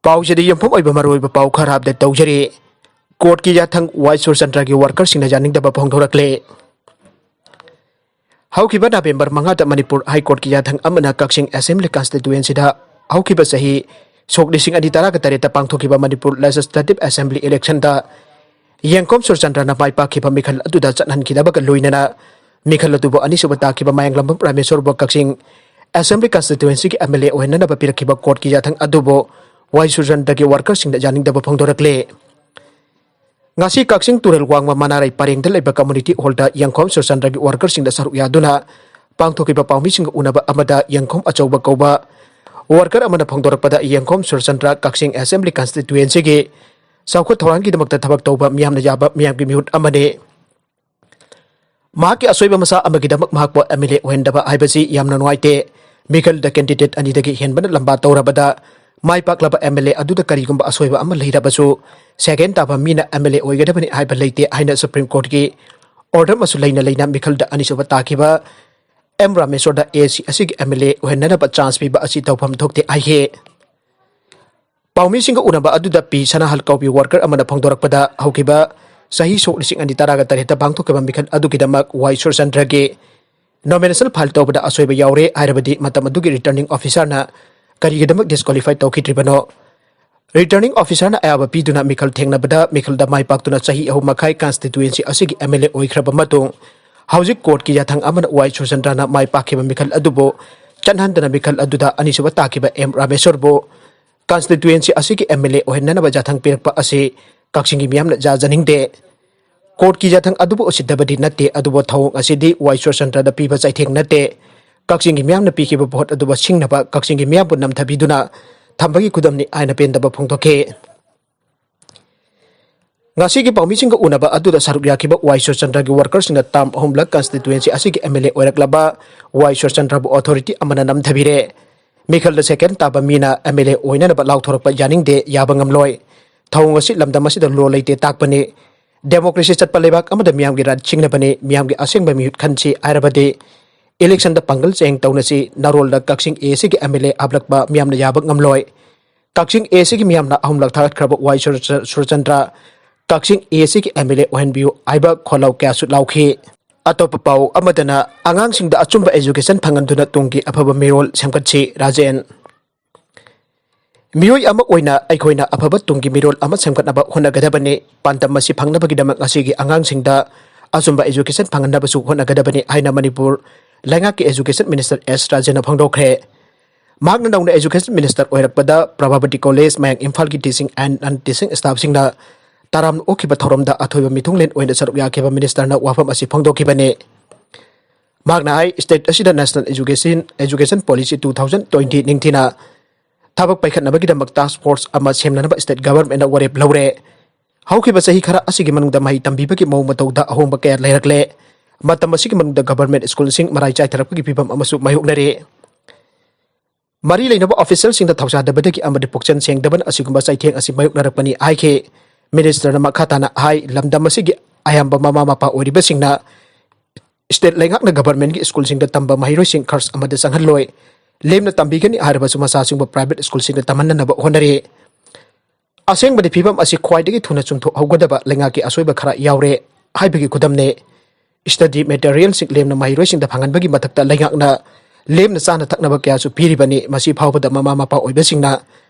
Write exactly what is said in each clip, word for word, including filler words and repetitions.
ꯄꯥꯎꯁꯤꯗ ꯌꯨꯝꯐꯝ ꯑꯣꯏꯕ ꯃꯔꯨꯑꯣꯏꯕ ꯄꯥꯎ ꯈꯔ ꯑꯞꯗꯦꯠ ꯇꯧꯖꯔꯤ꯫ ꯀꯣꯔꯠꯀꯤ ꯌꯥꯊꯪ ꯋꯥꯏ ꯁꯨꯔꯆꯟꯗ꯭ꯔꯒꯤ ꯋꯥꯔꯀꯔꯁꯤꯡꯅ ꯌꯥꯅꯤꯡꯗꯕ ꯐꯣꯡꯗꯣꯔꯛꯂꯦ꯫ ꯍꯧꯈꯤꯕ ꯅꯕꯦꯝꯕꯔ ꯃꯉꯥꯗ ꯃꯅꯤꯄꯨꯔ ꯍꯥꯏ ꯀꯣꯔꯠꯀꯤ ꯌꯥꯊꯪ ꯑꯃꯅ ꯀꯛꯆꯤꯡ ꯑꯦꯁꯦꯝꯕ꯭ꯂꯤ ꯀꯟꯁꯇꯤꯇ꯭ꯌꯨꯑꯦꯟꯁꯤꯗ ꯍꯧꯈꯤꯕ ꯆꯍꯤ ꯁꯣꯛ ꯂꯤꯁꯤꯡ ꯑꯅꯤ ꯇꯔꯥꯒ ꯇꯔꯦꯠꯇ ꯄꯥꯡꯊꯣꯛꯈꯤꯕ ꯃꯅꯤꯄꯨꯔ ꯂꯦꯖꯤꯁꯂꯦꯇꯤꯚ ꯑꯦꯁꯦꯝꯕ꯭ꯂꯤ ꯏꯂꯦꯛꯁꯟꯗ ꯌꯦꯡꯈꯣꯝ ꯁꯨꯔꯆꯟꯗ꯭ꯔꯅ ꯃꯥꯏ ꯄꯥꯛꯈꯤꯕ ꯃꯤꯈꯜ ꯑꯗꯨꯗ ꯆꯠꯍꯟꯈꯤꯗꯕꯒ ꯂꯣꯏꯅꯅ ꯃꯤꯈꯜ ꯑꯗꯨꯕꯨ ꯑꯅꯤꯁꯨꯕ ꯇꯥꯈꯤꯕ ꯃꯌꯥꯡꯂꯝꯕꯝ ꯔꯥꯃꯦꯁꯣꯔꯕꯨ ꯀꯛꯆꯤꯡ ꯑꯦꯁꯦꯝꯕ꯭ꯂꯤ ꯀꯟꯁꯇꯤꯇ꯭ꯌꯨꯑꯦꯟꯁꯤꯒꯤ ꯑꯦꯝ ꯑꯦꯜ ꯑꯦ ꯑꯣꯏꯍꯟꯅꯅꯕ ꯄꯤꯔꯛꯈꯤꯕ ꯀꯣꯔꯠꯀꯤ ꯌꯥꯊꯪ ꯑꯗꯨꯕꯨ ꯋꯥꯏ ꯁꯨꯔꯆꯟꯗ꯭ꯔꯒꯤ ꯋꯥꯔꯀꯔꯁꯤꯡꯗ ꯌꯥꯅꯤꯡꯗꯕ ꯐꯣꯡꯗꯣꯔꯛꯂꯦ꯫ ꯉꯁꯤ ꯀꯛꯆꯤꯡ ꯇꯨꯔꯦꯜ ꯋꯥꯡꯃ ꯃꯅꯥꯔꯩ ꯄꯔꯦꯡꯗ ꯂꯩꯕ ꯀꯝꯃꯨꯅꯤꯇꯤ ꯍꯣꯜꯗ ꯌꯦꯡꯈꯣꯝ ꯁꯨꯔꯆꯟꯗ꯭ꯔꯒꯤ ꯋꯥꯔꯀꯔꯁꯤꯡꯗ ꯁꯔꯨꯛ ꯌꯥꯗꯨꯅ ꯄꯥꯡꯊꯣꯛꯈꯤꯕ ꯄꯥꯎꯃꯤꯁꯤꯡꯒ ꯎꯅꯕ ꯑꯃꯗ ꯌꯦꯡꯈꯣꯝ ꯑꯆꯧꯕ ꯀꯧꯕ ꯋꯥꯔꯀꯔ ꯑꯃꯅ ꯐꯣꯡꯗꯣꯔꯛꯄꯗ, ꯌꯦꯡꯈꯣꯝ ꯁꯨꯔꯆꯟꯗ꯭ꯔ ꯀꯛꯆꯤꯡ ꯑꯦꯁꯦꯝꯕ꯭ꯂꯤ ꯀꯟꯁꯇꯤꯇ꯭ꯌꯨꯑꯦꯟꯁꯤꯒꯤ ꯆꯥꯎꯈꯠ ꯊꯧꯔꯥꯡꯒꯤꯗꯃꯛꯇ ꯊꯕꯛ ꯇꯧꯕ ꯃꯤꯌꯥꯝꯅ ꯌꯥꯕ ꯃꯤꯌꯥꯝꯒꯤ ꯃꯤꯍꯨꯠ ꯑꯃꯅꯤ꯫ ꯃꯍꯥꯛꯀꯤ ꯑꯁꯣꯏꯕ ꯃꯆꯥ ꯑꯃꯒꯤꯗꯃꯛ ꯃꯍꯥꯛꯄꯨ ꯑꯦꯝ ꯑꯦꯜ ꯑꯦ ꯑꯣꯏꯍꯟꯗꯕ ꯍꯥꯏꯕꯁꯤ ꯌꯥꯝꯅ ꯅꯨꯡꯉꯥꯏꯇꯦ꯫ ꯃꯤꯈꯜꯗ ꯀꯦꯟꯗꯤꯗꯦꯠ ꯑꯅꯤꯗꯒꯤ ꯍꯦꯟꯕꯅ ꯂꯝꯕꯥ ꯇꯧꯔꯕꯗ ꯃꯥꯏ ꯄꯥꯛꯂꯕ ꯑꯦꯝ ꯑꯦꯜ ꯑꯦ ꯑꯗꯨꯗ ꯀꯔꯤꯒꯨꯝꯕ ꯑꯁꯣꯏꯕ ꯑꯃ ꯂꯩꯔꯕꯁꯨ ꯁꯦꯀꯦꯟ ꯇꯥꯕ ꯃꯤꯅ ꯑꯦꯝ ꯑꯦꯜ ꯑꯦ ꯑꯣꯏꯒꯗꯕꯅꯤ ꯍꯥꯏꯕ ꯂꯩꯇꯦ ꯍꯥꯏꯅ ꯁꯨꯄ꯭ꯔꯤꯝ ꯀꯣꯔꯠꯀꯤ ꯑꯣꯔꯗꯔ ꯑꯃꯁꯨ ꯂꯩꯅ ꯂꯩꯅ ꯃꯤꯈꯜꯗ ꯑꯅꯤꯁꯨꯕ ꯇꯥꯈꯤꯕ ꯑꯦꯝ ꯔꯥꯃꯦꯁꯣꯔꯗ ꯑꯦ ꯁꯤ ꯑꯁꯤꯒꯤ ꯑꯦꯝ ꯑꯦꯜ ꯑꯦ ꯑꯣꯏꯍꯟꯅꯅꯕ ꯆꯥꯟꯁ ꯄꯤꯕ ꯑꯁꯤ ꯇꯧꯐꯝ ꯊꯣꯛꯇꯦ ꯍꯥꯏꯈꯤ꯫ ꯄꯥꯎꯃꯤꯁꯤꯡꯒ ꯎꯅꯕ ꯑꯗꯨꯗ ꯄꯤ ꯁꯅꯥꯍꯜ ꯀꯧꯕꯤ ꯋꯥꯔꯀꯔ ꯑꯃꯅ ꯐꯣꯡꯗꯣꯔꯛꯄꯗ, ꯍꯧꯈꯤꯕ ꯆꯍꯤ ꯁꯣꯛ ꯂꯤꯁꯤꯡ ꯑꯅꯤ ꯇꯔꯥꯒ ꯇꯔꯦꯠꯇ ꯄꯥꯡꯊꯣꯛꯈꯤꯕ ꯃꯤꯈꯜ ꯑꯗꯨꯒꯤꯗꯃꯛ ꯋꯥꯏ ꯁꯨꯔꯆꯟꯗ꯭ꯔꯒꯤ ꯅꯣꯃꯤꯅꯦꯁꯟ ꯐꯥꯏꯜ ꯇꯧꯕꯗ ꯑꯁꯣꯏꯕ ꯌꯥꯎꯔꯦ ꯍꯥꯏꯔꯕꯗꯤ ꯃꯇꯝ ꯑꯗꯨꯒꯤ ꯔꯤꯇꯔꯅꯤꯡ ꯑꯣꯐꯤꯁꯥꯔꯅ ꯀꯔꯤꯒꯤꯗꯃꯛ ꯗꯤꯁꯀ꯭ꯋꯥꯂꯤꯐꯥꯏ ꯇꯧꯈꯤꯗ꯭ꯔꯤꯕꯅꯣ? ꯔꯤꯇꯔꯅꯤꯡ ꯑꯣꯐꯤꯁꯥꯔꯅ ꯑꯌꯥꯕ ꯄꯤꯗꯨꯅ ꯃꯤꯈꯜ ꯊꯦꯡꯅꯕꯗ, ꯃꯤꯈꯜꯗ ꯃꯥꯏ ꯄꯥꯛꯇꯨꯅ ꯆꯍꯤ ꯑꯍꯨꯝ ꯃꯈꯥꯏ ꯀꯟꯁꯇꯤꯇ꯭ꯌꯨꯑꯦꯟꯁꯤ ꯑꯁꯤꯒꯤ ꯑꯦꯝ ꯑꯦꯜ ꯑꯦ ꯑꯣꯏꯈ꯭ꯔꯕ ꯃꯇꯨꯡ, ꯍꯧꯖꯤꯛ ꯀꯣꯔꯠꯀꯤ ꯌꯥꯊꯪ ꯑꯃꯅ ꯋꯥꯏ ꯁꯨꯔꯆꯟꯗ꯭ꯔꯅ ꯃꯥꯏ ꯄꯥꯛꯈꯤꯕ ꯃꯤꯈꯜ ꯑꯗꯨꯕꯨ ꯆꯠꯍꯟꯗꯅ ꯃꯤꯈꯜ ꯑꯗꯨꯗ ꯑꯅꯤꯁꯨꯕ ꯇꯥꯈꯤꯕ ꯑꯦꯝ ꯔꯥꯃꯦꯁꯣꯔꯕꯨ ꯀꯟꯁꯇꯤꯇ꯭ꯌꯨꯑꯦꯟꯁꯤ ꯑꯁꯤꯒꯤ ꯑꯦꯝ ꯑꯦꯜ ꯑꯦ ꯑꯣꯏꯍꯟꯅꯅꯕ ꯌꯥꯊꯪ ꯄꯤꯔꯛꯄ ꯑꯁꯤ ꯀꯛꯆꯤꯡꯒꯤ ꯃꯤꯌꯥꯝꯅ ꯌꯥꯖꯅꯤꯡꯗꯦ꯫ ꯀꯣꯔꯠꯀꯤ ꯌꯥꯊꯪ ꯑꯗꯨꯕꯨ ꯎꯁꯤꯠꯇꯕꯗꯤ ꯅꯠꯇꯦ, ꯑꯗꯨꯕꯨ ꯊꯧꯑꯣꯡ ꯑꯁꯤꯗꯤ ꯋꯥꯏ ꯁꯨꯔꯆꯟꯗ꯭ꯔꯗ ꯄꯤꯕ ꯆꯩꯊꯦꯡ ꯅꯠꯇꯦ꯫ ꯀꯛꯆꯤꯡꯒꯤ ꯃꯤꯌꯥꯝꯅ ꯄꯤꯈꯤꯕ ꯚꯣꯠ ꯑꯗꯨꯕꯨ ꯁꯤꯡꯅꯕ ꯀꯛꯆꯤꯡꯒꯤ ꯃꯤꯌꯥꯝꯕꯨ ꯅꯝꯊꯕꯤꯗꯨꯅ ꯊꯝꯕꯒꯤ ꯈꯨꯗꯝꯅꯤ ꯍꯥꯏꯅ ꯄꯦꯟꯗꯕ ꯐꯣꯡꯗꯣꯛꯈꯤ꯫ ꯉꯁꯤꯒꯤ ꯄꯥꯎꯃꯤꯁꯤꯡꯒ ꯎꯅꯕ ꯑꯗꯨꯗ ꯁꯔꯨꯛ ꯌꯥꯈꯤꯕ ꯋꯥꯏ ꯁꯨꯔꯆꯟꯗ꯭ꯔꯒꯤ ꯋꯥꯔꯀꯔꯁꯤꯡꯅ ꯇꯥꯔꯝ ꯑꯍꯨꯝꯂꯛ ꯀꯟꯁꯇꯤꯇ꯭ꯌꯨꯑꯦꯟꯁꯤ ꯑꯁꯤꯒꯤ ꯑꯦꯝ ꯑꯦꯜ ꯑꯦ ꯑꯣꯏꯔꯛꯂꯕ ꯋꯥꯏ ꯁꯨꯔꯆꯟꯗ꯭ꯔꯕꯨ ꯑꯣꯊꯣꯔꯤꯇꯤ ꯑꯃꯅ ꯅꯝꯊꯕꯤꯔꯦ꯫ ꯃꯤꯈꯜꯗ ꯁꯦꯀꯦꯟ ꯇꯥꯕ ꯃꯤꯅ ꯑꯦꯝ ꯑꯦꯜ ꯑꯦ ꯑꯣꯏꯅꯅꯕ ꯂꯥꯎꯊꯣꯔꯛꯄ ꯌꯥꯅꯤꯡꯗꯦ, ꯌꯥꯕ ꯉꯝꯂꯣꯏ꯫ ꯊꯧꯑꯣꯡ ꯑꯁꯤ ꯂꯝꯗꯝ ꯑꯁꯤꯗ ꯂꯣ ꯂꯩꯇꯦ ꯇꯥꯛꯄꯅꯤ꯫ ꯗꯦꯃꯣꯀ꯭ꯔꯦꯁꯤ ꯆꯠꯄ ꯂꯩꯕꯥꯛ ꯑꯃꯗ ꯃꯤꯌꯥꯝꯒꯤ ꯔꯥꯏꯠ ꯁꯤꯡꯅꯕꯅꯤ꯫ ꯃꯤꯌꯥꯝꯒꯤ ꯑꯁꯦꯡꯕ ꯃꯤꯍꯨꯠ ꯈꯟꯁꯤ ꯍꯥꯏꯔꯕꯗꯤ ꯏꯂꯦꯛꯁꯟꯗ ꯄꯥꯡꯒꯜ ꯆꯌꯦꯡ ꯇꯧꯅꯁꯤ꯫ ꯅꯔꯣꯜꯗ ꯀꯛꯆꯤꯡ ꯑꯦ ꯁꯤꯒꯤ ꯑꯦꯝ ꯑꯦꯜ ꯑꯦ ꯍꯥꯞꯂꯛꯄ ꯃꯤꯌꯥꯝꯅ ꯌꯥꯕ ꯉꯝꯂꯣꯏ꯫ ꯀꯛꯆꯤꯡ ꯑꯦ ꯁꯤꯒꯤ ꯃꯤꯌꯥꯝꯅ ꯑꯍꯨꯝꯂꯛ ꯊꯥꯒꯠꯈ꯭ꯔꯕ ꯋꯥꯏ ꯁꯨꯔ-, ꯁꯨꯔꯆꯟꯗ꯭ꯔ ꯀꯛꯆꯤꯡ ꯑꯦ ꯁꯤꯒꯤ ꯑꯦꯝ ꯑꯦꯜ ꯑꯦ ꯑꯣꯏꯍꯟꯕꯤꯌꯨ ꯍꯥꯏꯕ ꯈꯣꯜꯂꯥꯎ ꯀꯌꯥꯁꯨ ꯂꯥꯎꯈꯤ꯫ ꯑꯇꯣꯞꯄ ꯄꯥꯎ ꯑꯃꯗꯅ, ꯑꯉꯥꯡꯁꯤꯡꯗ ꯑꯆꯨꯝꯕ education ꯐꯪꯍꯟꯗꯨꯅ ꯇꯨꯡꯒꯤ ꯑꯐꯕ ꯃꯤꯔꯣꯜ ꯁꯦꯝꯒꯠꯁꯤ, ꯔꯥꯖꯦꯟ꯫ ꯃꯤꯑꯣꯏ ꯑꯃ ꯑꯣꯏꯅ ꯑꯩꯈꯣꯏꯅ ꯑꯐꯕ ꯇꯨꯡꯒꯤ ꯃꯤꯔꯣꯜ ꯑꯃ ꯁꯦꯝꯒꯠꯅꯕ ꯍꯣꯠꯅꯒꯗꯕꯅꯤ꯫ ꯄꯥꯟꯗꯝ ꯑꯁꯤ ꯐꯪꯅꯕꯒꯤꯗꯃꯛ ꯉꯁꯤꯒꯤ ꯑꯉꯥꯡꯁꯤꯡꯗ ꯑꯆꯨꯝꯕ education ꯐꯪꯍꯟꯅꯕꯁꯨ ꯍꯣꯠꯅꯒꯗꯕꯅꯤ ꯍꯥꯏꯅ ꯃꯅꯤꯄꯨꯔ ꯂꯩꯉꯥꯛꯀꯤ education minister ꯑꯦꯁ ꯔꯥꯖꯦꯟꯅ ꯐꯣꯡꯗꯣꯛꯈ꯭ꯔꯦ꯫ ꯃꯍꯥꯛꯅ ꯅꯧꯅ education minister ꯑꯣꯏꯔꯛꯄꯗ ꯄ꯭ꯔꯚꯥꯕꯇꯤ ꯀꯣꯂꯦꯖ ꯃꯌꯥꯡ ꯏꯝꯐꯥꯜꯒꯤ teaching and non teaching staffꯁꯤꯡꯅ ꯇꯔꯥꯝꯅ ꯑꯣꯛꯈꯤꯕ ꯊꯧꯔꯝꯗ ꯑꯊꯣꯏꯕ ꯃꯤꯊꯨꯡꯂꯦꯟ ꯑꯣꯏꯅ ꯁꯔꯨꯛ ꯌꯥꯈꯤꯕ ministerꯅ ꯋꯥꯐꯝ ꯑꯁꯤ ꯐꯣꯡꯗꯣꯛꯈꯤꯕꯅꯤ꯫ ꯃꯍꯥꯛꯅ ꯍꯥꯏ, state ꯑꯁꯤꯗ National Education, Education Policy two thousand twenty ꯅꯤꯡꯊꯤꯅ ꯊꯕꯛ ꯄꯥꯏꯈꯠꯅꯕꯒꯤꯗꯃꯛ task force ꯑꯃ ꯁꯦꯝꯅꯅꯕ state governmentꯅ ꯋꯥꯔꯦꯞ ꯂꯧꯔꯦ꯫ ꯍꯧꯈꯤꯕ ꯆꯍꯤ ꯈꯔ ꯑꯁꯤꯒꯤ ꯃꯅꯨꯡꯗ ꯃꯍꯩ ꯇꯝꯕꯤꯕꯒꯤ ꯃꯑꯣꯡ ꯃꯇꯧꯗ ꯑꯍꯣꯡꯕ ꯀꯌꯥ ꯂꯩꯔꯛꯂꯦ꯫ ꯃꯇꯝ ꯑꯁꯤꯒꯤ ꯃꯅꯨꯡꯗ government schoolꯁꯤꯡ ꯃꯔꯥꯏ ꯆꯥꯏꯊꯔꯛꯄꯒꯤ ꯐꯤꯕꯝ ꯑꯃꯁꯨ ꯃꯥꯌꯣꯛꯅꯔꯦ꯫ ꯃꯔꯤ ꯂꯩꯅꯕ officialꯁꯤꯡꯗ ꯊꯧꯁꯥꯗꯕꯗꯒꯤ ꯑꯃꯗꯤ ꯄꯨꯛꯆꯦꯜ ꯁꯦꯡꯗꯕꯅ ꯑꯁꯤꯒꯨꯝꯕ ꯆꯩꯊꯦꯡ ꯑꯁꯤ ꯃꯥꯌꯣꯛꯅꯔꯛꯄꯅꯤ ꯍꯥꯏꯈꯤ꯫ Ministerꯅ ꯃꯈꯥ ꯇꯥꯅ ꯍꯥꯏ, ꯂꯝꯗꯝ ꯑꯁꯤꯒꯤ ꯑꯌꯥꯝꯕ ꯃꯃꯥ ꯃꯄꯥ ꯑꯣꯏꯔꯤꯕꯁꯤꯡꯅ state ꯂꯩꯉꯥꯛꯅ governmentꯀꯤ schoolꯁꯤꯡꯗ ꯇꯝꯕ ꯃꯍꯩꯔꯣꯏꯁꯤꯡ ꯈꯔꯆ ꯑꯃꯗ ꯆꯪꯍꯜꯂꯣꯏ꯫ ꯂꯦꯝꯅ ꯇꯝꯕꯤꯒꯅꯤ ꯍꯥꯏꯔꯕꯁꯨ ꯃꯆꯥꯁꯤꯡꯕꯨ private schoolꯁꯤꯡꯗ ꯇꯝꯍꯟꯅꯅꯕ ꯍꯣꯠꯅꯔꯤ꯫ ꯑꯁꯦꯡꯕꯗꯤ ꯐꯤꯕꯝ ꯑꯁꯤ ꯈ꯭ꯋꯥꯏꯗꯒꯤ ꯊꯨꯅ ꯆꯨꯝꯊꯣꯛꯍꯧꯒꯗꯕ ꯂꯩꯉꯥꯛꯀꯤ ꯑꯁꯣꯏꯕ ꯈꯔ ꯌꯥꯎꯔꯦ ꯍꯥꯏꯕꯒꯤ ꯈꯨꯗꯝꯅꯦ꯫ Study materialꯁꯤꯡ ꯂꯦꯝꯅ ꯃꯍꯩꯔꯣꯏꯁꯤꯡꯗ ꯐꯪꯍꯟꯕꯒꯤ ꯃꯊꯛꯇ ꯂꯩꯉꯥꯛꯅ ꯂꯦꯝꯅ ꯆꯥꯅ ꯊꯛꯅꯕ ꯀꯌꯥꯁꯨ ꯄꯤꯔꯤꯕꯅꯤ꯫ ꯃꯁꯤ ꯐꯥꯎꯕꯗ ꯃꯃꯥ ꯃꯄꯥ ꯑꯣꯏꯕꯁꯤꯡꯅ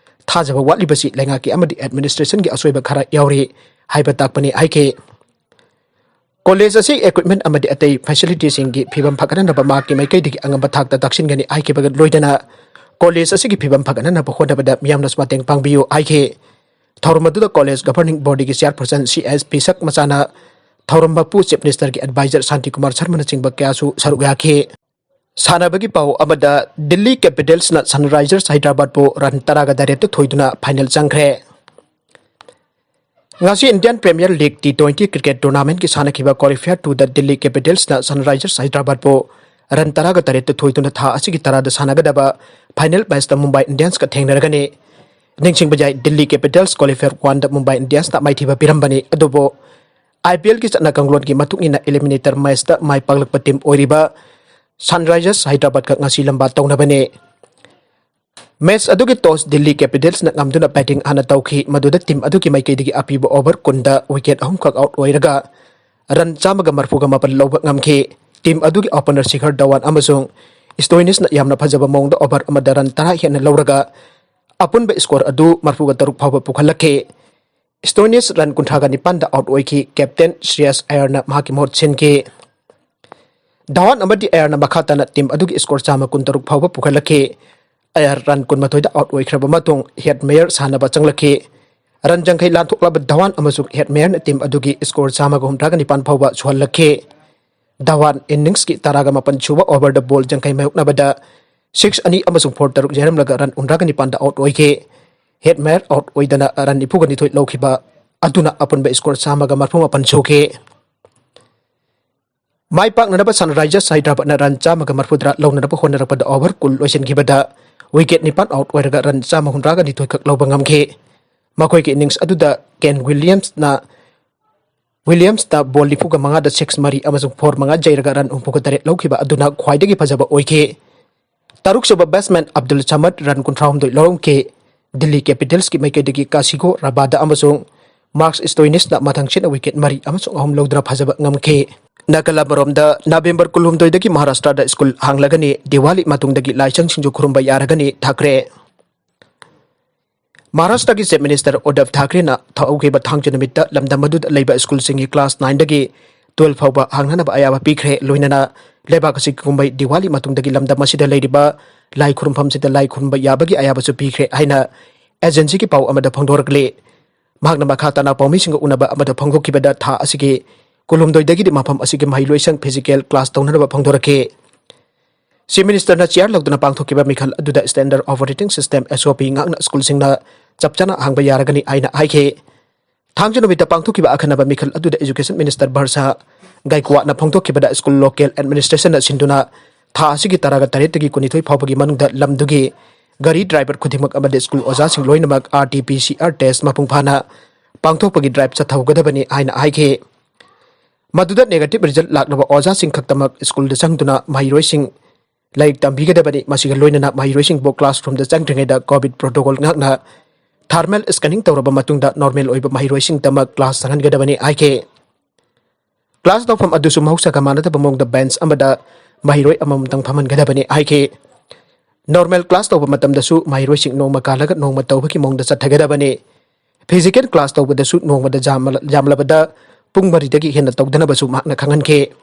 ꯊꯥꯖꯕ ꯋꯥꯠꯂꯤꯕꯁꯤ ꯂꯩꯉꯥꯛꯀꯤ ꯑꯃꯗꯤ administrationꯒꯤ ꯑꯁꯣꯏꯕ ꯈꯔ ꯌꯥꯎꯔꯤ ꯍꯥꯏꯕ ꯇꯥꯛꯄꯅꯤ ꯍꯥꯏꯈꯤ꯫ College ꯑꯁꯤ equipment ꯑꯃꯗꯤ ꯑꯇꯩ facilityꯁꯤꯡꯒꯤ ꯐꯤꯕꯝ ꯐꯒꯠꯍꯟꯅꯕ ꯃꯍꯥꯛꯀꯤ ꯃꯥꯏꯀꯩꯗꯒꯤ ꯑꯉꯝꯕ ꯊꯥꯛꯇ ꯇꯥꯛꯁꯤꯟꯒꯅꯤ ꯍꯥꯏꯈꯤꯕꯒ ꯂꯣꯏꯅꯅ college ꯑꯁꯤꯒꯤ ꯐꯤꯕꯝ ꯐꯒꯠꯍꯟꯅꯕ ꯍꯣꯠꯅꯕꯗ ꯃꯤꯌꯥꯝꯅꯁꯨ ꯃꯇꯦꯡ ꯄꯥꯡꯕꯤꯌꯨ ꯍꯥꯏꯈꯤ꯫ ꯊꯧꯔꯝ ꯑꯗꯨꯗ college governing bodyꯒꯤ chairperson C S ꯄꯤꯁꯛ ꯃꯆꯥꯅ ꯊꯧꯔꯝ ꯃꯄꯨ, Chief Ministerꯒꯤ advisor ꯁꯥꯟꯇꯤ ꯀꯨꯃꯥꯔ ꯁꯔꯃꯅꯆꯤꯡꯕ ꯀꯌꯥꯁꯨ ꯁꯔꯨꯛ ꯌꯥꯈꯤ꯫ ꯁꯥꯟꯅꯕꯒꯤ ꯄꯥꯎ ꯑꯃꯗ, Delhi Capitalsꯅ Sunrisers Hyderabadꯄꯨ run ꯇꯔꯥꯒ ꯇꯔꯦꯠꯇ ꯊꯣꯏꯗꯨꯅ final ꯆꯪꯈ꯭ꯔꯦ꯫ ꯉꯁꯤ Indian Premier League T twenty cricket tournamentꯀꯤ ꯁꯥꯟꯅꯈꯤꯕ qualifier twoꯗ Delhi Capitalsꯅ Sunrisers Hyderabadꯄꯨ run ꯇꯔꯥꯒ ꯇꯔꯦꯠꯇ ꯊꯣꯏꯗꯨꯅ ꯊꯥ ꯑꯁꯤꯒꯤ ꯇꯔꯥꯗ ꯁꯥꯟꯅꯒꯗꯕ final matchꯇ Mumbai Indiansꯀ ꯊꯦꯡꯅꯔꯒꯅꯤ꯫ ꯅꯤꯡꯁꯤꯡꯕ ꯌꯥꯏ, Delhi Capitalsꯅ qualifier oneꯗ Mumbai Indiansꯅ ꯃꯥꯏꯊꯤꯕ ꯄꯤꯔꯝꯕꯅꯤ꯫ ꯑꯗꯨꯕꯨ IPLꯒꯤ ꯆꯠꯅ ꯀꯥꯡꯂꯣꯟꯒꯤ ꯃꯇꯨꯡ ꯏꯟꯅ eliminator matchꯇ ꯃꯥꯏ ꯄꯥꯛꯂꯛꯄ team ꯑꯣꯏꯔꯤꯕ Sunrisers Hyderabadꯀ ꯉꯁꯤ ꯂꯝꯕꯥ ꯇꯧꯅꯕꯅꯤ꯫ Match ꯑꯗꯨꯒꯤ toss Delhi Capitalsꯅ ꯉꯝꯗꯨꯅ batting ꯍꯥꯟꯅ ꯇꯧꯈꯤ꯫ ꯃꯗꯨꯗ team ꯑꯗꯨꯒꯤ ꯃꯥꯏꯀꯩꯗꯒꯤ ꯑꯄꯤꯕ over ꯀꯨꯟꯗ wicket ꯑꯍꯨꯝꯈꯛ out ꯑꯣꯏꯔꯒ run ꯆꯥꯝꯃꯒ ꯃꯔꯐꯨꯒ ꯃꯥꯄꯟ ꯂꯧꯕ ꯉꯝꯈꯤ꯫ Team ꯑꯗꯨꯒꯤ opener ꯁꯤꯈꯔ ꯙꯋꯥꯟ ꯑꯃꯁꯨꯡ ꯁ꯭ꯇꯣꯏꯅꯤꯁꯅ ꯌꯥꯝꯅ ꯐꯖꯕ ꯃꯑꯣꯡꯗ over ꯑꯃꯗ run ꯇꯔꯥ ꯍꯦꯟꯅ ꯂꯧꯔꯒ ꯑꯄꯨꯟꯕ score ꯑꯗꯨ ꯃꯔꯐꯨꯒ ꯇꯔꯨꯛ ꯐꯥꯎꯕ ꯄꯨꯈꯠꯂꯛꯈꯤ꯫ ꯁ꯭ꯇꯣꯏꯅꯤꯁ run ꯀꯨꯟꯊ꯭ꯔꯥꯒ ꯅꯤꯄꯥꯟꯗ out ꯑꯣꯏꯈꯤ꯫ Captain ꯁ꯭ꯔꯦꯌꯁ ꯑꯌꯔꯅ ꯃꯍꯥꯛꯀꯤ ꯃꯍꯨꯠ ꯁꯤꯟꯈꯤ꯫ ꯙꯋꯥꯟ ꯑꯃꯗꯤ ꯑꯌꯔꯅ ꯃꯈꯥ ꯇꯥꯅ team ꯑꯗꯨꯒꯤ score ꯆꯥꯝꯃ ꯀꯨꯟꯇꯔꯨꯛ ꯐꯥꯎꯕ ꯄꯨꯈꯠꯂꯛꯈꯤ꯫ ꯑꯌꯔ run ꯀꯨꯟꯃꯥꯊꯣꯏꯗ out ꯑꯣꯏꯈ꯭ꯔꯕ ꯃꯇꯨꯡ ꯍꯦꯠꯃꯦꯌꯔ ꯁꯥꯟꯅꯕ ꯆꯪꯂꯛꯈꯤ꯫ Run ꯌꯥꯡꯈꯩ ꯂꯥꯟꯊꯣꯛꯂꯕ ꯙꯋꯥꯟ ꯑꯃꯁꯨꯡ ꯍꯦꯠꯃꯦꯌꯔꯅ team ꯑꯗꯨꯒꯤ score ꯆꯥꯝꯃꯒ ꯍꯨꯝꯗ꯭ꯔꯥꯒ ꯅꯤꯄꯥꯟ ꯐꯥꯎꯕ ꯁꯨꯍꯜꯂꯛꯈꯤ꯫ ꯙꯋꯥꯟ innings ꯀꯤ ꯇꯔꯥꯒ ꯃꯥꯄꯟ ꯁꯨꯕ over ꯗ ball ꯌꯥꯡꯈꯩ ꯃꯥꯌꯣꯛꯅꯕꯗ six ꯑꯅꯤ ꯑꯃꯁꯨꯡ four ꯇꯔꯨꯛ ꯌꯩꯔꯝꯂꯒ run ꯍꯨꯝꯗ꯭ꯔꯥꯒ ꯅꯤꯄꯥꯟꯗ out ꯑꯣꯏꯈꯤ꯫ ꯍꯦꯠꯃꯦꯌꯔ out ꯑꯣꯏꯗꯅ run ꯅꯤꯐꯨꯒ ꯅꯤꯊꯣꯏ ꯂꯧꯈꯤꯕ ꯑꯗꯨꯅ ꯑꯄꯨꯟꯕ score ꯆꯥꯝꯃꯒ ꯃꯔꯐꯨ ꯃꯥꯄꯟ ꯁꯨꯈꯤ꯫ ꯃꯥꯏ ꯄꯥꯛꯅꯅꯕ Sunrisers Hyderabadꯅ run ꯆꯥꯝꯃꯒ ꯃꯔꯐꯨꯇꯔꯥ ꯂꯧꯅꯅꯕ ꯍꯣꯠꯅꯔꯛꯄꯗ over ꯀꯨꯟ ꯂꯣꯏꯁꯤꯟꯈꯤꯕꯗ wicket ꯅꯤꯄꯥꯟ out ꯑꯣꯏꯔꯒ run ꯆꯥꯝꯃ ꯍꯨꯝꯗ꯭ꯔꯥꯒ ꯅꯤꯊꯣꯏ ꯈꯛ ꯂꯧꯕ ꯉꯝꯈꯤ꯫ ꯃꯈꯣꯏꯒꯤ innings ꯑꯗꯨꯗ ꯀꯦꯟ ꯋꯤꯂꯤꯌꯝꯁꯅ, ꯋꯤꯂꯤꯌꯝꯁꯇ ball ꯅꯤꯐꯨꯒ ꯃꯉꯥꯗ six ꯃꯔꯤ ꯑꯃꯁꯨꯡ four ꯃꯉꯥ ꯌꯩꯔꯒ run ꯍꯨꯝꯐꯨꯒ ꯇꯔꯦꯠ ꯂꯧꯈꯤꯕ ꯑꯗꯨꯅ ꯈ꯭ꯋꯥꯏꯗꯒꯤ ꯐꯖꯕ ꯑꯣꯏꯈꯤ꯫ ꯇꯔꯨꯛꯁꯨꯕ batsman ꯑꯕꯗꯨꯜ ꯁꯃꯗ run ꯀꯨꯟꯊ꯭ꯔꯥꯍꯨꯝꯗꯣꯏ ꯂꯧꯔꯝꯈꯤ꯫ ꯗꯤꯜꯂꯤ ꯀꯦꯄꯤꯇꯦꯜꯁꯀꯤ ꯃꯥꯏꯀꯩꯗꯒꯤ ꯀꯥꯁꯤꯒꯣ ꯔꯕꯥꯗꯥ ꯑꯃꯁꯨꯡ ꯃꯥꯔꯛꯁ ꯁ꯭ꯇꯣꯏꯅꯤꯁꯅ ꯃꯊꯪꯁꯤꯠꯅ wicket ꯃꯔꯤ ꯑꯃꯁꯨꯡ ꯑꯍꯨꯝ ꯂꯧꯗꯨꯅ ꯐꯖꯕ ꯉꯝꯈꯤ꯫ ꯅꯥꯒꯥꯂꯥꯟꯗ ꯃꯔꯣꯝꯗ ꯅꯕꯦꯝꯕꯔ ꯀꯨꯟꯍꯨꯝꯗꯣꯏꯗꯒꯤ ꯃꯍꯥꯔꯥꯁꯇ꯭ꯔꯗ ꯁ꯭ꯀꯨꯜ ꯍꯥꯡꯂꯒꯅꯤ꯫ ꯗꯤꯋꯥꯂꯤ ꯃꯇꯨꯡꯗꯒꯤ ꯂꯥꯏꯁꯪꯁꯤꯡꯁꯨ ꯈꯨꯔꯨꯝꯕ ꯌꯥꯔꯒꯅꯤ꯫ ꯊꯥꯀ꯭ꯔꯦ꯫ ꯃꯍꯥꯔꯥꯁꯇ꯭ꯔꯒꯤ Chief Minister ꯎꯗꯙꯕ ꯊꯥꯀ꯭ꯔꯦꯅ ꯍꯧꯈꯤꯕ ꯊꯥꯡꯖ ꯅꯨꯃꯤꯠꯇ ꯂꯝꯗꯝ ꯑꯗꯨꯗ ꯂꯩꯕ ꯁ꯭ꯀꯨꯜꯁꯤꯡꯒꯤ class nineꯗꯒꯤ twelve ꯐꯥꯎꯕ ꯍꯥꯡꯅꯅꯕ ꯑꯌꯥꯕ ꯄꯤꯈ꯭ꯔꯦ꯫ ꯂꯣꯏꯅꯅ ꯂꯩꯕꯥꯛ ꯑꯁꯤꯒꯤ ꯀꯨꯝꯍꯩ ꯗꯤꯋꯥꯂꯤ ꯃꯇꯨꯡꯗꯒꯤ ꯂꯝꯗꯝ ꯑꯁꯤꯗ ꯂꯩꯔꯤꯕ ꯂꯥꯏ ꯈꯨꯔꯨꯝꯐꯝꯁꯤꯗ ꯂꯥꯏ ꯈꯨꯔꯨꯝꯕ ꯌꯥꯕꯒꯤ ꯑꯌꯥꯕꯁꯨ ꯄꯤꯈ꯭ꯔꯦ ꯍꯥꯏꯅ agencyꯒꯤ ꯄꯥꯎ ꯑꯃꯗ ꯐꯣꯡꯗꯣꯔꯛꯂꯤ꯫ ꯃꯍꯥꯛꯅ ꯃꯈꯥ ꯇꯥꯅ ꯄꯥꯎꯃꯤꯁꯤꯡꯒ ꯎꯅꯕ ꯑꯃꯗ ꯐꯣꯡꯗꯣꯛꯈꯤꯕꯗ ꯊꯥ ꯑꯁꯤꯒꯤ ꯀꯨꯟꯍꯨꯝꯗꯣꯏꯗꯒꯤꯗꯤ ꯃꯐꯝ ꯑꯁꯤꯒꯤ ꯃꯍꯩꯂꯣꯏꯁꯪ physical class ꯇꯧꯅꯅꯕ ꯐꯣꯡꯗꯣꯔꯛꯈꯤ꯫ Chief Ministerꯅ chair ꯂꯧꯗꯨꯅ ꯄꯥꯡꯊꯣꯛꯈꯤꯕ ꯃꯤꯈꯜ ꯑꯗꯨꯗ Standard Operating System, S O P, ꯉꯥꯛꯅ ꯁ꯭ꯀꯨꯜꯁꯤꯡꯅ ꯆꯞ ꯆꯥꯅ ꯍꯥꯡꯕ ꯌꯥꯔꯒꯅꯤ ꯍꯥꯏꯅ ꯍꯥꯏꯈꯤ꯫ ꯊꯥꯡꯖ ꯅꯨꯃꯤꯠꯇ ꯄꯥꯡꯊꯣꯛꯈꯤꯕ ꯑꯈꯟꯅꯕ ꯃꯤꯈꯜ ꯑꯗꯨꯗ Education Minister ꯕꯔꯁꯥ ꯒꯥꯏꯀ꯭ꯋꯥꯠꯅ ꯐꯣꯡꯗꯣꯛꯈꯤꯕꯗ ꯁ꯭ꯀꯨꯜ local administrationꯅ ꯁꯤꯟꯗꯨꯅ ꯊꯥ ꯑꯁꯤꯒꯤ ꯇꯔꯥꯒ ꯇꯔꯦꯠꯇꯒꯤ ꯀꯨꯟꯅꯤꯊꯣꯏ ꯐꯥꯎꯕꯒꯤ ꯃꯅꯨꯡꯗ ꯂꯝꯗꯨꯒꯤ ꯒꯥꯔꯤ driver ꯈꯨꯗꯤꯡꯃꯛ ꯑꯃꯗꯤ ꯁ꯭ꯀꯨꯜ ꯑꯣꯖꯥꯁꯤꯡ ꯂꯣꯏꯅꯃꯛ R T P C R test ꯃꯄꯨꯡ ꯐꯥꯅ ꯄꯥꯡꯊꯣꯛꯄꯒꯤ drive ꯆꯠꯊꯍꯧꯒꯗꯕꯅꯤ ꯍꯥꯏꯅ ꯍꯥꯏꯈꯤ꯫ ꯃꯗꯨꯗ negative result ꯂꯥꯛꯂꯕ ꯑꯣꯖꯥꯁꯤꯡ ꯈꯛꯇꯃꯛ ꯁ꯭ꯀꯨꯜꯗ ꯆꯪꯗꯨꯅ ꯃꯍꯩꯔꯣꯏꯁꯤꯡ ꯂꯥꯏꯔꯤꯛ ꯇꯝꯕꯤꯒꯗꯕꯅꯤ꯫ ꯃꯁꯤꯒ ꯂꯣꯏꯅꯅ ꯃꯍꯩꯔꯣꯏꯁꯤꯡꯕꯨ classroomꯗ ꯆꯪꯗ꯭ꯔꯤꯉꯩꯗ COVID protocol ꯉꯥꯛꯅ thermal scanning ꯇꯧꯔꯕ ꯃꯇꯨꯡꯗ normalꯑꯣꯏꯕ ꯃꯍꯩꯔꯣꯏꯁꯤꯡꯗꯃꯛ class ꯆꯪꯍꯟꯒꯗꯕꯅꯤ ꯍꯥꯏꯈꯤ꯫ Class ꯇꯧꯐꯝ ꯑꯗꯨꯁꯨ ꯃꯍꯧꯁꯥꯒ ꯃꯥꯟꯅꯗꯕ ꯃꯑꯣꯡꯗ bench ꯑꯃꯗ ꯃꯍꯩꯔꯣꯏ ꯑꯃꯃꯝꯇꯪ ꯐꯝꯍꯟꯒꯗꯕꯅꯤ ꯍꯥꯏꯈꯤ꯫ Normal class ꯇꯧꯕ ꯃꯇꯝꯗꯁꯨ ꯃꯍꯩꯔꯣꯏꯁꯤꯡ ꯅꯣꯡꯃ ꯀꯥꯜꯂꯒ ꯅꯣꯡꯃ ꯇꯧꯕꯒꯤ ꯃꯑꯣꯡꯗ ꯆꯠꯊꯒꯗꯕꯅꯤ꯫ Physical class ꯇꯧꯕꯗꯁꯨ ꯅꯣꯡꯃꯗ ꯌꯥꯝꯂ-, ꯌꯥꯝꯂꯕꯗ ꯄꯨꯡ ꯃꯔꯤꯗꯒꯤ ꯍꯦꯟꯅ ꯇꯧꯗꯅꯕꯁꯨ ꯃꯍꯥꯛꯅ ꯈꯪꯍꯟꯈꯤ꯫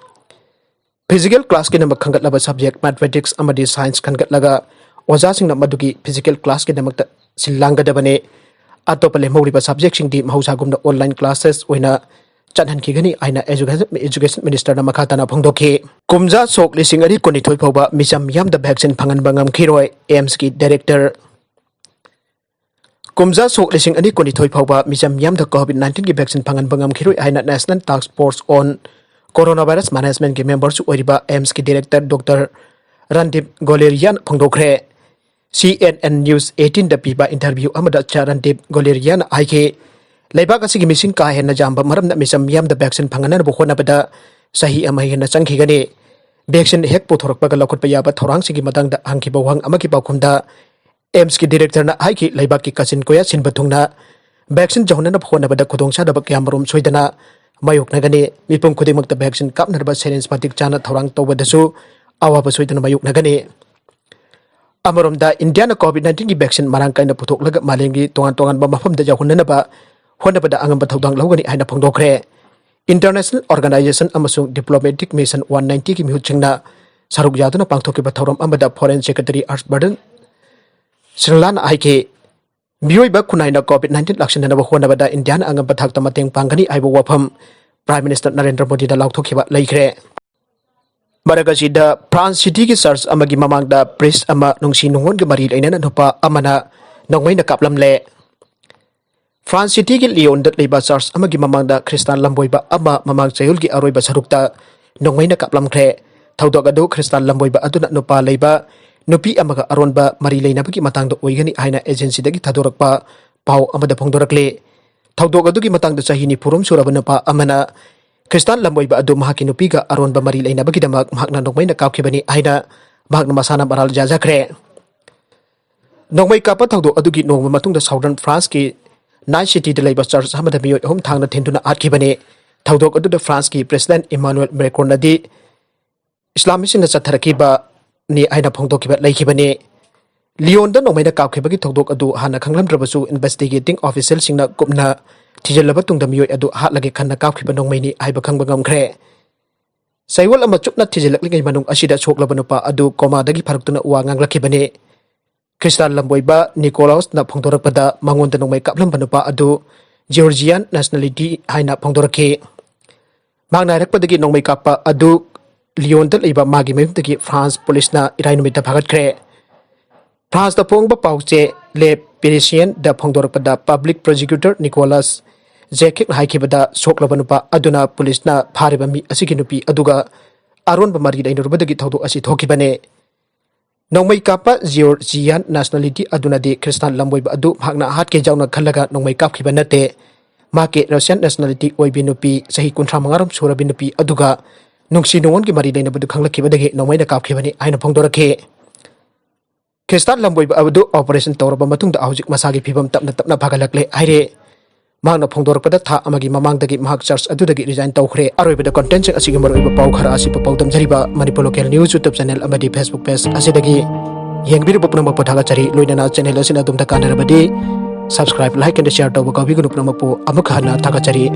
Physical classꯀꯤꯗꯃꯛ ꯈꯟꯒꯠꯂꯕ subject mathematics ꯑꯃꯗꯤ science ꯈꯟꯒꯠꯂꯒ ꯑꯣꯖꯥꯁꯤꯡꯅ ꯃꯗꯨꯒꯤ physical classꯀꯤꯗꯃꯛꯇ ꯁꯤꯜ ꯂꯥꯡꯒꯗꯕꯅꯤ꯫ ꯑꯇꯣꯞꯄ ꯂꯦꯝꯍꯧꯔꯤꯕ subjectꯁꯤꯡꯗꯤ ꯃꯍꯧꯁꯥꯒꯨꯝꯅ online classes ꯑꯣꯏꯅ ꯆꯠꯍꯟꯈꯤꯒꯅꯤ ꯍꯥꯏꯅ Education, Education Ministerꯅ ꯃꯈꯥ ꯇꯥꯅ ꯐꯣꯡꯗꯣꯛꯈꯤ꯫ ꯀꯨꯝꯖꯥ ꯁꯣꯛ ꯂꯤꯁꯤꯡ ꯑꯅꯤ ꯀꯨꯟꯅꯤꯊꯣꯏ ꯐꯥꯎꯕ ꯃꯤꯆꯝ ꯃꯤꯌꯥꯝꯗ vaccine ꯐꯪꯍꯟꯕ ꯉꯝꯈꯤꯔꯣꯏ, AIIMSꯀꯤ director꯫ ꯀꯨꯝꯖꯥ ꯁꯣꯛ ꯂꯤꯁꯤꯡ ꯑꯅꯤ ꯀꯨꯟꯅꯤꯊꯣꯏ ꯐꯥꯎꯕ ꯃꯤꯆꯝ ꯃꯤꯌꯥꯝꯗ COVID nineteenꯒꯤ vaccine ꯐꯪꯍꯟꯕ ꯉꯝꯈꯤꯔꯣꯏ ꯍꯥꯏꯅ National Task Force on Coronavirus Managementꯀꯤ memberꯁꯨ ꯑꯣꯏꯔꯤꯕ AIIMSꯀꯤ director Doctor Randeep ꯒꯣꯂꯦꯔꯤꯌꯥꯅ ꯐꯣꯡꯗꯣꯛꯈ꯭ꯔꯦ꯫ CNN News eighteenꯗ ꯄꯤꯕ interview ꯑꯃꯗ ꯆꯥ ꯔꯟꯗꯤꯞ ꯒꯣꯂꯦꯔꯤꯌꯥꯅ ꯍꯥꯏꯈꯤ, ꯂꯩꯕꯥꯛ ꯑꯁꯤꯒꯤ ꯃꯤꯁꯤꯡ ꯀꯥ ꯍꯦꯟꯅ ꯌꯥꯝꯕ ꯃꯔꯝꯅ ꯃꯤꯆꯝ ꯃꯤꯌꯥꯝꯗ vaccine ꯐꯪꯍꯟꯅꯕ ꯍꯣꯠꯅꯕꯗ ꯆꯍꯤ ꯑꯃ ꯍꯦꯟꯅ ꯆꯪꯈꯤꯒꯅꯤ꯫ Vaccine ꯍꯦꯛ ꯄꯨꯊꯣꯔꯛꯄꯒ ꯂꯧꯈꯠꯄ ꯌꯥꯕ ꯊꯧꯔꯥꯡꯁꯤꯡꯒꯤ ꯃꯇꯥꯡꯗ ꯍꯪꯈꯤꯕ ꯋꯥꯍꯪ ꯑꯃꯒꯤ ꯄꯥꯎꯈꯨꯝꯗ AIIMSꯀꯤ directorꯅ ꯍꯥꯏꯈꯤ, ꯂꯩꯕꯥꯛꯀꯤ ꯀꯥꯆꯤꯟ ꯀꯣꯌꯥ ꯁꯤꯟꯕ ꯊꯨꯡꯅ vaccine ꯌꯧꯍꯟꯅꯕ ꯍꯣꯠꯅꯕꯗ ꯈꯨꯗꯣꯡꯆꯥꯗꯕ ꯀꯌꯥꯃꯔꯨꯝ ꯁꯣꯏꯗꯅ ꯃꯥꯌꯣꯛꯅꯒꯅꯤ꯫ ꯃꯤꯄꯨꯝ ꯈꯨꯗꯤꯡꯃꯛꯇ vaccine ꯀꯥꯞꯅꯅꯕ syringe ꯃꯇꯤꯛ ꯆꯥꯅ ꯊꯧꯔꯥꯡ ꯇꯧꯕꯗꯁꯨ ꯑꯋꯥꯕ ꯁꯣꯏꯗꯅ ꯃꯥꯌꯣꯛꯅꯒꯅꯤ꯫ ꯑꯃꯔꯣꯝꯗ, ꯏꯟꯗꯤꯌꯥꯅ COVID nineteenꯒꯤ vaccine ꯃꯔꯥꯡ ꯀꯥꯏꯅ ꯄꯨꯊꯣꯛꯂꯒ ꯃꯥꯂꯦꯝꯒꯤ ꯇꯣꯉꯥꯟ ꯇꯣꯉꯥꯟꯕ ꯃꯐꯝꯗ ꯌꯧꯍꯟꯅꯅꯕ ꯍꯣꯠꯅꯕꯗ ꯑꯉꯝꯕ ꯊꯧꯗꯥꯡ ꯂꯧꯒꯅꯤ ꯍꯥꯏꯅ ꯐꯣꯡꯗꯣꯛꯈ꯭ꯔꯦ꯫ International organization ꯑꯃꯁꯨꯡ diplomatic mission one ninetyꯒꯤ ꯃꯤꯍꯨꯠꯁꯤꯡꯅ ꯁꯔꯨꯛ ꯌꯥꯗꯨꯅ ꯄꯥꯡꯊꯣꯛꯈꯤꯕ ꯊꯧꯔꯝ ꯑꯃꯗ Foreign Secretary ꯍꯔꯁ ꯕꯔꯗꯟ ꯁ꯭ꯔꯤꯡꯂꯥꯅ ꯍꯥꯏꯈꯤ, ꯃꯤꯑꯣꯏꯕ ꯈꯨꯟꯅꯥꯏꯅ COVID nineteen ꯂꯥꯛꯁꯤꯟꯅꯅꯕ ꯍꯣꯠꯅꯕꯗ ꯏꯟꯗꯤꯌꯥꯅ ꯑꯉꯝꯕ ꯊꯥꯛꯇ ꯃꯇꯦꯡ ꯄꯥꯡꯒꯅꯤ ꯍꯥꯏꯕ ꯋꯥꯐꯝ Prime Minister ꯅꯔꯦꯟꯗ꯭ꯔ ꯃꯣꯗꯤꯅ ꯂꯥꯎꯊꯣꯛꯈꯤꯕ ꯂꯩꯈ꯭ꯔꯦ꯫ ꯃꯔꯛ ꯑꯁꯤꯗ, France cityꯒꯤ church ꯑꯃꯒꯤ ꯃꯃꯥꯡꯗ priest ꯑꯃ ꯅꯨꯡꯁꯤ ꯅꯨꯡꯉꯣꯟꯒꯤ ꯃꯔꯤ ꯂꯩꯅꯅ ꯅꯨꯄꯥ ꯑꯃꯅ ꯅꯣꯡꯃꯩꯅ ꯀꯥꯞꯂꯝꯂꯦ꯫ France cityꯒꯤ Lyonꯗ ꯂꯩꯕ church ꯑꯃꯒꯤ ꯃꯃꯥꯡꯗ ꯈ꯭ꯔꯤꯁꯇꯥꯟ ꯂꯝꯕꯣꯏꯕ ꯑꯃ ꯃꯃꯥꯡ ꯆꯌꯣꯜꯒꯤ ꯑꯔꯣꯏꯕ ꯁꯔꯨꯛꯇ ꯅꯣꯡꯃꯩꯅ ꯀꯥꯞꯂꯝꯈ꯭ꯔꯦ꯫ ꯊꯧꯗꯣꯛ ꯑꯗꯨ ꯈ꯭ꯔꯤꯁꯇꯥꯟ ꯂꯝꯕꯣꯏꯕ ꯑꯗꯨꯅ ꯅꯨꯄꯥ ꯂꯩꯕ ꯅꯨꯄꯤ ꯑꯃꯒ ꯑꯔꯣꯟꯕ ꯃꯔꯤ ꯂꯩꯅꯕꯒꯤ ꯃꯇꯥꯡꯗ ꯑꯣꯏꯒꯅꯤ ꯍꯥꯏꯅ agencyꯗꯒꯤ ꯊꯥꯗꯣꯔꯛꯄ ꯄꯥꯎ ꯑꯃꯗ ꯐꯣꯡꯗꯣꯔꯛꯂꯤ꯫ ꯊꯧꯗꯣꯛ ꯑꯗꯨꯒꯤ ꯃꯇꯥꯡꯗ ꯆꯍꯤ ꯅꯤꯐꯨꯔꯣꯝ ꯁꯨꯔꯕ ꯅꯨꯄꯥ ꯑꯃꯅ ꯈ꯭ꯔꯤꯁꯇꯥꯟ ꯂꯝꯕꯣꯏꯕ ꯑꯗꯨ ꯃꯍꯥꯛꯀꯤ ꯅꯨꯄꯤꯒ ꯑꯔꯣꯟꯕ ꯃꯔꯤ ꯂꯩꯅꯕꯒꯤꯗꯃꯛ ꯃꯍꯥꯛꯅ ꯅꯣꯡꯃꯩꯅ ꯀꯥꯞꯈꯤꯕꯅꯤ ꯍꯥꯏꯅ ꯃꯍꯥꯛꯅ ꯃꯁꯥꯅ ꯃꯔꯥꯜ ꯌꯥꯖꯈ꯭ꯔꯦ꯫ ꯅꯣꯡꯃꯩ ꯀꯥꯞꯄ ꯊꯧꯗꯣꯛ ꯑꯗꯨꯒꯤ ꯅꯣꯡꯃ ꯃꯇꯨꯡꯗ Southern France ꯀꯤ Nice City ꯗ ꯂꯩꯕ church ꯑꯃꯗ ꯃꯤꯑꯣꯏ ꯑꯍꯨꯝ ꯊꯥꯡꯅ ꯊꯤꯟꯗꯨꯅ ꯍꯥꯠꯈꯤꯕꯅꯤ꯫ ꯊꯧꯗꯣꯛ ꯑꯗꯨꯗ France ꯀꯤ President Emmanuel Macron ꯅꯗꯤ ꯏꯁꯂꯥꯃꯤꯁꯁꯤꯡꯅ ꯆꯠꯊꯔꯛꯈꯤꯕꯅꯤ ꯍꯥꯏꯅ ꯐꯣꯡꯗꯣꯛꯈꯤꯕ ꯂꯩꯈꯤꯕꯅꯤ꯫ ꯂꯤꯌꯣꯟꯗ ꯅꯣꯡꯃꯩꯅ ꯀꯥꯞꯈꯤꯕꯒꯤ ꯊꯧꯗꯣꯛ ꯑꯗꯨ ꯍꯥꯟꯅ ꯈꯪꯂꯝꯗ꯭ꯔꯕꯁꯨ, investigating official ꯁꯤꯡꯅ ꯀꯨꯞꯅ ꯊꯤꯖꯤꯜꯂꯕ ꯇꯨꯡꯗ ꯃꯤꯑꯣꯏ ꯑꯗꯨ ꯍꯥꯠꯂꯒꯦ ꯈꯟꯅ ꯀꯥꯞꯈꯤꯕ ꯅꯣꯡꯃꯩꯅꯤ ꯍꯥꯏꯕ ꯈꯪꯕ ꯉꯝꯈ꯭ꯔꯦ꯫ ꯆꯌꯣꯜ ꯑꯃ ꯆꯨꯞꯅ ꯊꯤꯖꯤꯜꯂꯛꯂꯤꯉꯩ ꯃꯅꯨꯡ ꯑꯁꯤꯗ ꯁꯣꯛꯂꯕ ꯅꯨꯄꯥ ꯑꯗꯨ coma ꯗꯒꯤ ꯐꯔꯛꯇꯨꯅ ꯋꯥ ꯉꯥꯡꯂꯛꯈꯤꯕꯅꯤ꯫ ꯈ꯭ꯔꯤꯁꯇꯥꯟ ꯂꯝꯕꯣꯏꯕ Nicolas ꯅ ꯐꯣꯡꯗꯣꯔꯛꯄꯗ, ꯃꯉꯣꯟꯗ ꯅꯣꯡꯃꯩ ꯀꯥꯞꯂꯝꯕ ꯅꯨꯄꯥ ꯑꯗꯨ Georgian nationality ꯍꯥꯏꯅ ꯐꯣꯡꯗꯣꯔꯛꯈꯤ꯫ ꯃꯍꯥꯛꯅ ꯍꯥꯏꯔꯛꯄꯗꯒꯤ, ꯅꯣꯡꯃꯩ ꯀꯥꯞꯄ ꯑꯗꯨ ꯂꯤꯌꯣꯟꯗ ꯂꯩꯕ ꯃꯥꯒꯤ ꯃꯌꯨꯝꯗꯒꯤ France ꯄꯨꯂꯤꯁꯅ ꯏꯔꯥꯏ ꯅꯨꯃꯤꯠꯇ ꯐꯥꯒꯠꯈ꯭ꯔꯦ꯫ France ꯇ ꯐꯣꯡꯕ ꯄꯥꯎꯆꯦ Le Parisien ꯗ ꯐꯣꯡꯗꯣꯔꯛꯄꯗ, public prosecutor Nicolas Jacquet ꯅ ꯍꯥꯏꯈꯤꯕꯗ, ꯁꯣꯛꯂꯕ ꯅꯨꯄꯥ ꯑꯗꯨꯅ ꯄꯨꯂꯤꯁꯅ ꯐꯥꯔꯤꯕ ꯃꯤ ꯑꯁꯤꯒꯤ ꯅꯨꯄꯤ ꯑꯗꯨꯒ ꯑꯔꯣꯟꯕ ꯃꯔꯤ ꯂꯩꯅꯔꯨꯕꯗꯒꯤ ꯊꯧꯗꯣꯛ ꯑꯁꯤ ꯊꯣꯛꯈꯤꯕꯅꯤ꯫ ꯅꯣꯡꯃꯩ ꯀꯥꯞꯄ Georgian nationality ꯑꯗꯨꯅꯗꯤ ꯈ꯭ꯔꯤꯁꯇꯥꯟ ꯂꯝꯕꯣꯏꯕ ꯑꯗꯨ ꯃꯍꯥꯛꯅ ꯍꯥꯠꯀꯦ ꯌꯥꯎꯅ ꯈꯜꯂꯒ ꯅꯣꯡꯃꯩ ꯀꯥꯞꯈꯤꯕ ꯅꯠꯇꯦ꯫ ꯃꯍꯥꯛꯀꯤ Russian nationality ꯑꯣꯏꯕꯤ ꯅꯨꯄꯤ ꯆꯍꯤ ꯀꯨꯟꯊ꯭ꯔꯥ ꯃꯉꯥ ꯔꯣꯝ ꯁꯨꯔꯕꯤ ꯅꯨꯄꯤ ꯑꯗꯨꯒ ꯅꯨꯡꯁꯤ ꯅꯨꯡꯉꯣꯟꯒꯤ ꯃꯔꯤ ꯂꯩꯅꯕꯗꯨ ꯈꯪꯂꯛꯈꯤꯕꯗꯒꯤ ꯅꯣꯡꯃꯩꯅ ꯀꯥꯞꯈꯤꯕꯅꯤ ꯍꯥꯏꯅ ꯐꯣꯡꯗꯣꯔꯛꯈꯤ꯫ ꯈ꯭ꯔꯤꯁꯇꯥꯟ ꯂꯝꯕꯣꯏꯕ ꯑꯗꯨ operation ꯇꯧꯔꯕ ꯃꯇꯨꯡꯗ ꯍꯧꯖꯤꯛ ꯃꯁꯥꯒꯤ ꯐꯤꯕꯝ ꯇꯞꯅ ꯇꯞꯅ ꯐꯒꯠꯂꯛꯂꯦ ꯍꯥꯏꯔꯦ꯫ ꯃꯍꯥꯛꯅ ꯐꯣꯡꯗꯣꯔꯛꯄꯗ, ꯊꯥ ꯑꯃꯒꯤ ꯃꯃꯥꯡꯗꯒꯤ ꯃꯍꯥꯛ church ꯑꯗꯨꯗꯒꯤ resign ꯇꯧꯈ꯭ꯔꯦ꯫ ꯑꯔꯣꯏꯕꯗ content ꯁꯤꯡ ꯑꯁꯤꯒꯤ ꯃꯔꯨꯑꯣꯏꯕ ꯄꯥꯎ ꯈꯔ ꯑꯁꯤ ꯄꯥꯎꯗꯝꯖꯔꯤꯕ Manipur Local News YouTube channel ꯑꯃꯗꯤ Facebook page ꯑꯁꯤꯗꯒꯤ꯫ ꯌꯦꯡꯕꯤꯔꯤꯕ ꯄꯨꯝꯅꯃꯛꯄꯨ ꯊꯥꯒꯠꯆꯔꯤ꯫ ꯂꯣꯏꯅꯅ channel ꯑꯁꯤꯅ ꯑꯗꯣꯝꯗ ꯀꯥꯟꯅꯔꯕꯗꯤ subscribe, like and share ꯇꯧꯕ ꯀꯥꯎꯕꯤꯒꯅꯨ꯫ ꯄꯨꯝꯅꯃꯛꯄꯨ ꯑꯃꯨꯛ ꯍꯟꯅ ꯊꯥꯒꯠꯆꯔꯤ꯫